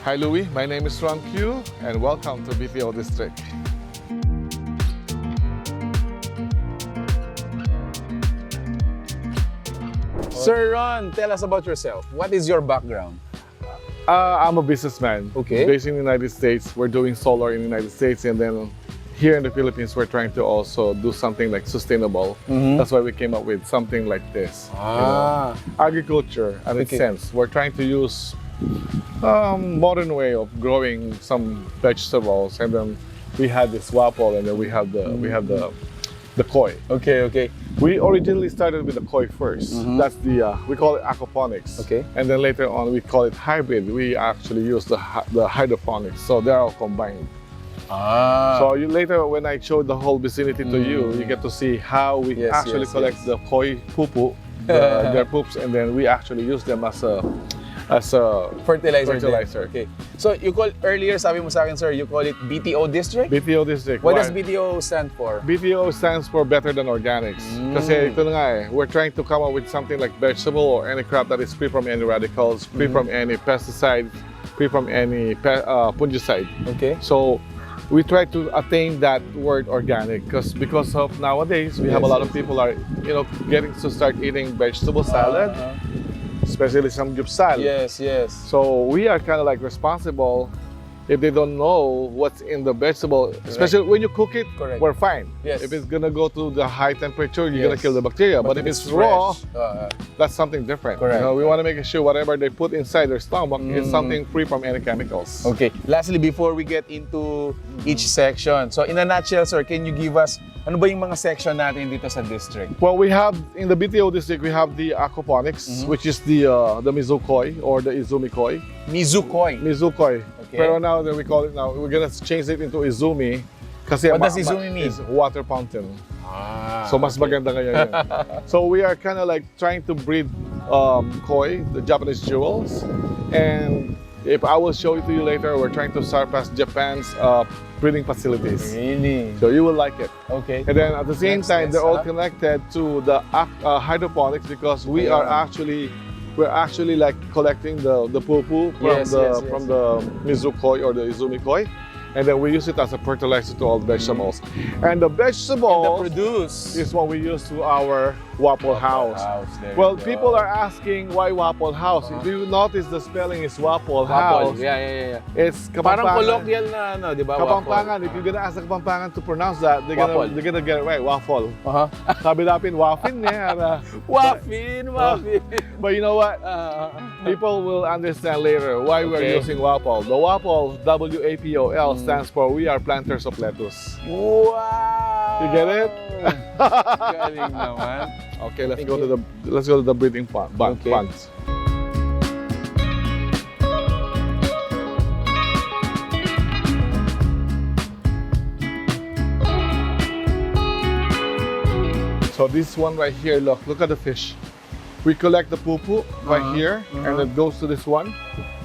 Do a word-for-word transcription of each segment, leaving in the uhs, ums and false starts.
Hi Louie, my name is Ron Q and welcome to B T O District. Sir Ron, tell us about yourself. What is your background? Uh, I'm a businessman. Okay. Based in the United States, we're doing solar in the United States, and then here in the Philippines, we're trying to also do something like sustainable. Mhm. That's why we came up with something like this. Ah. Agriculture, in its Okay. sense, we're trying to use um, modern way of growing some vegetables, and then we had this waffle, and then we have the we have the the koi. Okay, okay. We originally started with the koi 1st. Mhm. That's the uh, we call it aquaponics. Okay. And then later on we call it hybrid. We actually use the hy- the hydroponics. So they're all combined. Ah. So you, later when I showed the whole vicinity to you, you get to see how we Yes, actually yes, collect yes. the koi pupu, the, their poops, and then we actually use them as a as a Fertilizer. fertilizer. Din. Okay. So you call earlier, sabi mo sa akin, sir, you call it B T O district? B T O district. What Why? Does B T O stand for? B T O stands for Better Than Organics. Mm. Kasi ito na nga eh, we're trying to come up with something like vegetable or any crop that is free from any radicals, free Mm. from any pesticides, free from any pe- uh, fungicide. Okay. So we try to attain that word organic because because of nowadays we have a Yes, lot of yes, people are you know getting to start eating vegetable salad, Uh-huh. especially some gyupsal. Yes, yes. So we are kind of like responsible if they don't know what's in the vegetable, especially when you cook it, Correct. We're fine. Yes. If it's gonna go to the high temperature, you're gonna Yes. kill the bacteria. But, if it's, raw, fresh, uh, that's something different. Correct. You know, we want to make sure whatever they put inside their stomach is Mm. something free from any chemicals. Okay. Lastly, before we get into each section, so in a nutshell, sir, can you give us ano ba yung mga section natin dito sa district? Well, we have in the B T O district, we have the aquaponics, Mhm. which is the uh, the mizukoi or the izumikoi. Mizukoi. Mizukoi. Okay. Pero now that we call it now, we're gonna change it into izumi. Kasi What ma- does ma- izumi mean? Is water fountain. Ah, So mas okay. Maganda ngayon. So we are kind of like trying to breed um, koi, the Japanese jewels, and if I will show it to you later, we're trying to surpass Japan's uh, breeding facilities. Really? So you will like it. Okay. And then at the same Next, time, next, they're all ah. Connected to the aqu- uh, hydroponics because we are Yeah. actually we're actually like collecting the the pupu from Yes, the yes, yes. from the mizukoi or the izumikoi, and then we use it as a fertilizer to all vegetables. And the And vegetables the produce. Is what we use to our waffle house. House, there Well, you go. People are asking why waffle house. If you notice, the spelling is waffle, Waffle. House. Yeah, yeah, yeah, yeah. It's Parang Kapampangan. Colloquial na ano, di ba? Kapampangan. Waffle. If you're gonna ask a Kapampangan to pronounce that, they're gonna Waffle. They're gonna get it right. Waffle. Aha. Sabi natin waffin niya. Waffin, waffin. But you know what? Ah, People will understand later why we're Okay. Using waffle. The waffle, W A P O L, Mm. Stands for We Are Planters of Lettuce. Wow! You get it? Galing naman. Okay, let's Thank go you. to the let's go to the breeding pond. Pond. Okay. Ponds. So this one right here, look, look at the fish. We collect the pupu right Uh-huh. here, Uh-huh. And it goes to this one.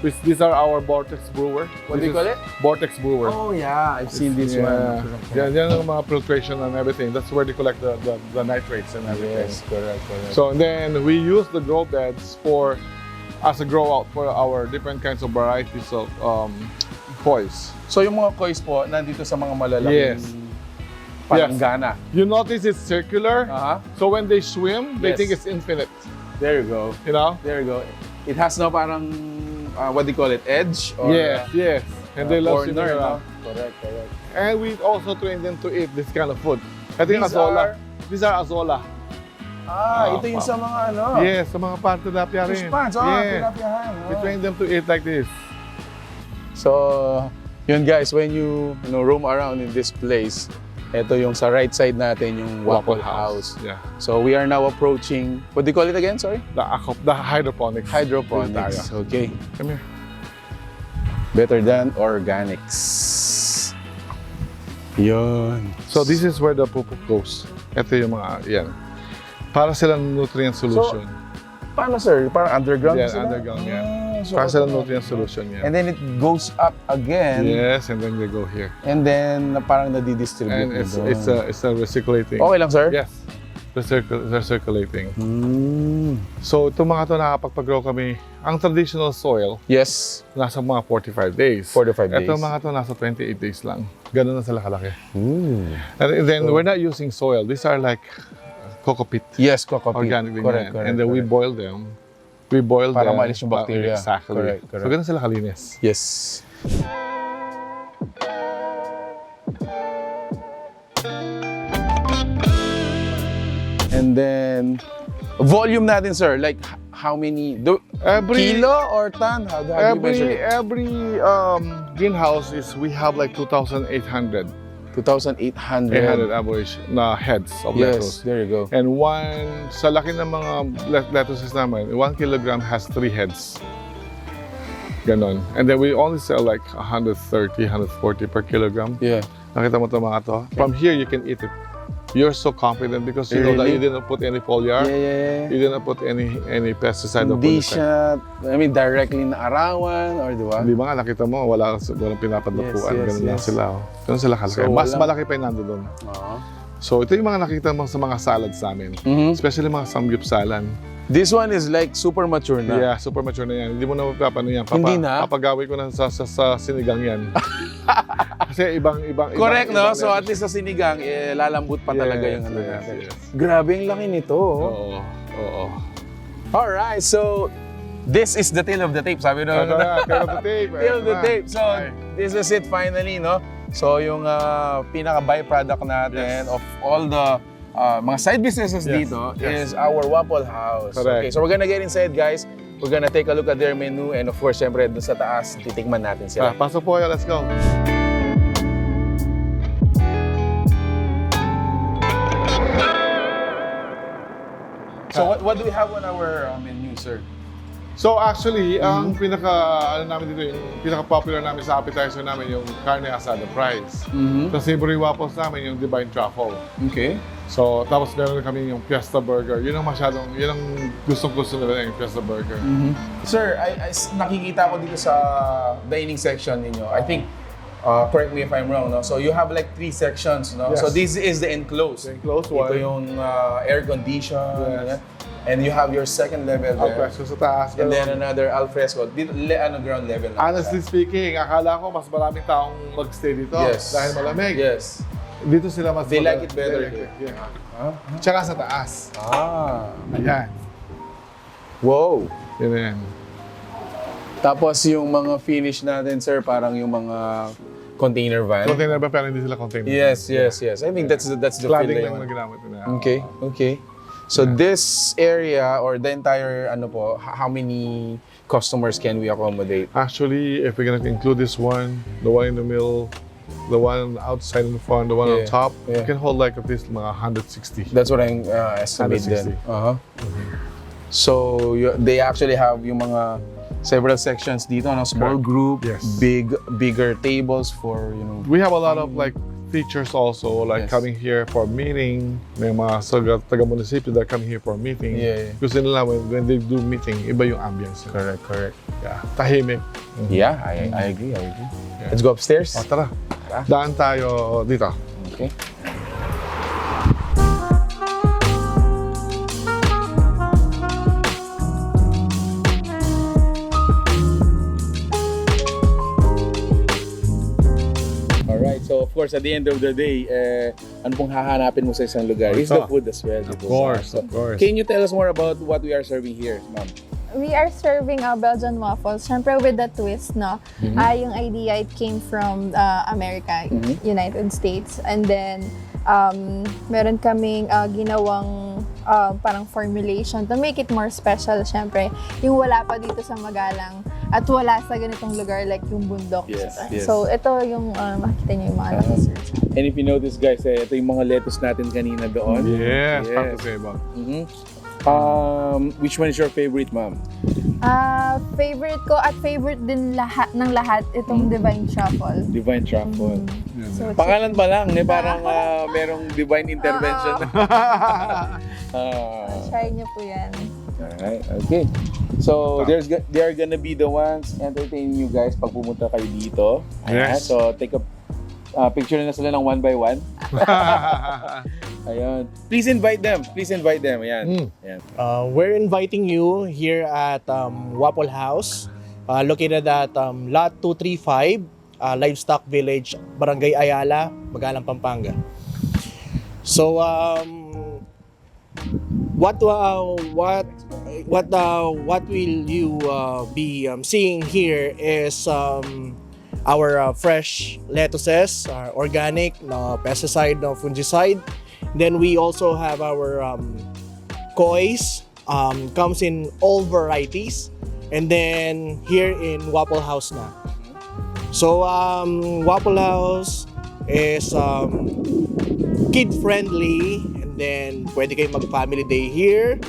This, these are our vortex brewer. What do you call it? Vortex brewer. Oh yeah, I've seen this Yeah. one. Yan, yan ang mga filtration and everything. That's where they collect the, the, the nitrates and everything. Yes, correct, correct. So and then we use the grow beds for as a grow out for our different kinds of varieties of um, kois. So yung mga kois po, nandito sa mga malalaking Yes. palanggana. You notice it's circular. Aha. So when they swim, they Yes. think it's infinite. There you go. You know? There you go. It has no parang, uh, what do you call it, edge? Or, Yes, yes. And they uh, love corner, swimming around. No? Correct, correct. And we also train them to eat this kind of food. I think These azola. are- These are azola. Ah, Ah, ito yung pa- sa mga ano. Yes, sa mga pond tilapia Fish rin. ponds, ah, Yes. tilapia. We train them to eat like this. So, yun guys, when you, you know, roam around in this place, ito yung sa right side natin, yung Waffle, House. Yeah. So, we are now approaching, what do you call it again? Sorry? The, aqua- the hydroponics. Hydroponics. Dito tayo. Okay. Come here. Better than organics. Yun. So this is where the pupu goes. Ito yung mga, yan. Para silang nutrient solution. Paano, sir? Parang underground Yan, sila? Underground yan. Ah, so Para silang automatic. Nutrient solution yan. And then it goes up again. Yes, and then they go here. And then parang nadidistribute And na it's doon. it's a it's a recirculating. Okay lang, sir? Yes. recircul- recirculating. Mm. So, itong mga to nakapagpag-grow kami. Ang traditional soil, Yes. nasa mga forty-five days. Forty-five days. Itong mga to nasa twenty-eight days lang. Ganun na sila kalaki. Mm. And then, we're not using soil. These are like coco peat. Yes, coco peat. Organic din Correct, yan. correct, And then we correct. boil them. We boil Para them. pa- Maalis yung bacteria. Exactly. Correct, So, correct. Ganun sila kalinis. Yes. And then, volume natin, sir. Like, h- how many? Do, Every- kilo or ton? How, how do you Every measure it? every um, greenhouse is, we have like two thousand eight hundred. two thousand eight hundred. Eight hundred average na heads of Yes, lettuce. There you go. And one, sa laki ng mga let- lettuces namin, one kilogram has three heads. Ganon. And then we only sell like one hundred thirty, one hundred forty per kilogram. Yeah. Nakita mo ito, mga to? From here, you can eat it. You're so confident because you know that Really? You didn't put any foliar. Yeah, yeah, yeah. You didn't put any any pesticide or Hindi fungicide. siya, I mean, directly naarawan or di ba? Hindi ba nga, nakita mo, wala, walang pinapadala. Yes, yes, Ganun lang yes. Sila. Oh. Ganun sila kalaki. So, Mas walang- malaki pa yung nandun. Oo. So, ito yung mga nakita mo sa mga salads namin. Mhm. Especially mga samgyupsalan. This one is like super mature na. Yeah, super mature na yan. Hindi mo na mapapano yan. Papa, Hindi na? Papagawin ko na sa, sa, sa sinigang yan. Kasi ibang, ibang, ibang Correct, no? ibang So level. At least sa sinigang, eh, lalambot pa talaga Yes, yung ano yes, natin. Yes. Grabe, ang laki nito. Oh. Oo, oo. Alright, so this is the tale of the tape, sabi na. Ano na, tale of the tape. Tale of the Ano na? tape. So, Ay. This is it finally, no? So, yung ah, pinaka-byproduct natin Yes. of all the ah, mga side businesses Yes, dito yes. is our Waffle House. Correct. Okay, so we're gonna get inside, guys. We're gonna take a look at their menu and of course, syempre, dun sa taas, titikman natin Tara, sila. Pasok po kayo, let's go. So, what, what do we have on our uh, menu, sir? So actually, ang Mm-hmm. pinaka ano namin dito, yung pinaka popular namin sa appetizer namin, yung carne asada fries. Mhm. Sa savory waffles namin, yung divine truffle. Okay. So tapos meron kami yung fiesta burger. Yun ang masyadong, yun ang gustong-gusto nila, yung fiesta burger. Mhm. Sir, I, I s- nakikita ko dito sa dining section ninyo. I think, uh, correct me if I'm wrong, no? So you have like three sections, no? Yes. So this is the enclosed. The enclosed Ito one. Yung uh, air condition, Yes. ganyan. And you have your second level there. Alfresco sa taas. And pero then another alfresco. Dito, le, ano, ground level na. Honestly speaking, akala ko mas maraming taong mag-stay dito Yes. dahil malamig. Yes. Dito sila mas They like mag- it better they like here. it, yeah. Huh? Tsaka sa taas. Ah. Ayan. Wow. Yun na yan. Tapos yung mga finish natin, sir, parang yung mga container van. Container ba? Pero hindi sila container. Yes, yes, yes. I think that's the, that's the Cladding feel lang na na yun. Ginamit nila. Okay, okay. So this area or the entire ano po, h- how many customers can we accommodate? Actually, if we're gonna include this one, the one in the middle, the one outside in front, the one on Yeah, top, yeah. It can hold like at least mga one hundred sixty. That's what I'm uh, estimating. Hundred sixty. Uh-huh. So you, they actually have yung mga several sections dito, no? Small Correct. Group, Yes. Big, bigger tables for, you know. We have a lot of like features also, like Yes. Coming here for meeting, may mga taga, taga munisipyo that come here for meeting. Yeah, yeah. Gusto nila when, when they do meeting, iba yung ambience. Correct, correct. Yeah. Tahimik. Yeah, I, I agree, I agree. Yeah. Let's go upstairs. O, tara. Tara. Daan tayo dito. Okay. Alright, so of course, at the end of the day, eh, ano pong hahanapin mo sa isang lugar? Is the Ito. Food as well. Of Di ba? course, So, of course. Can you tell us more about what we are serving here, ma'am? We are serving uh, Belgian waffles. Siyempre, with the twist, no? Ah, yung idea, it came from uh, America, United States. And then, um, meron kaming uh, ginawang uh, parang formulation to make it more special, siyempre. Yung wala pa dito sa Magalang at wala sa ganitong lugar, like yung bundok. Yes, yes. So, ito yung uh, makikita niyo yung mga nasa search. And if you notice, guys, eh, ito yung mga lettuce natin kanina doon. Yes, Yes. Pato Seba. Mhm. Um, which one is your favorite, ma'am? Ah, favorite ko at favorite din lahat ng lahat itong Divine Truffle. Divine Truffle. So, Pangalan pa lang, eh, parang ah, merong divine intervention. Ah. Try niyo po yan. Alright, okay. So, there's go- they are gonna be the ones entertaining you guys pag pumunta kayo dito. Ayan, Yes. So, take a uh, picture na sila ng one by one. Ayun. Please invite them. Please invite them. Ayan. Mm. Ayan. Uh, we're inviting you here at um, Waffle House, uh, located at um, Lot two three five, uh, Livestock Village, Barangay Ayala, Magalang, Pampanga. So, um, what uh, what what uh, what will you uh, be um, seeing here is um, our uh, fresh lettuces, uh, organic, no pesticide, no fungicide. Then we also have our um, kois, um, comes in all varieties. And then here in Waffle House na. So, um, Waffle House is um, kid friendly, and then pwede kayo mag family day here.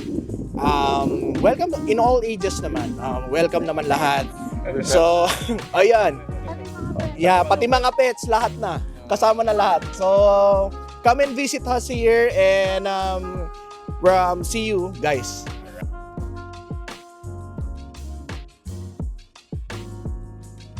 Um, welcome in all ages naman. Um, welcome naman lahat. So, ayun. Yeah, pati mga pets, lahat na. Kasama na lahat. So, come and visit us here and um, um, see you guys.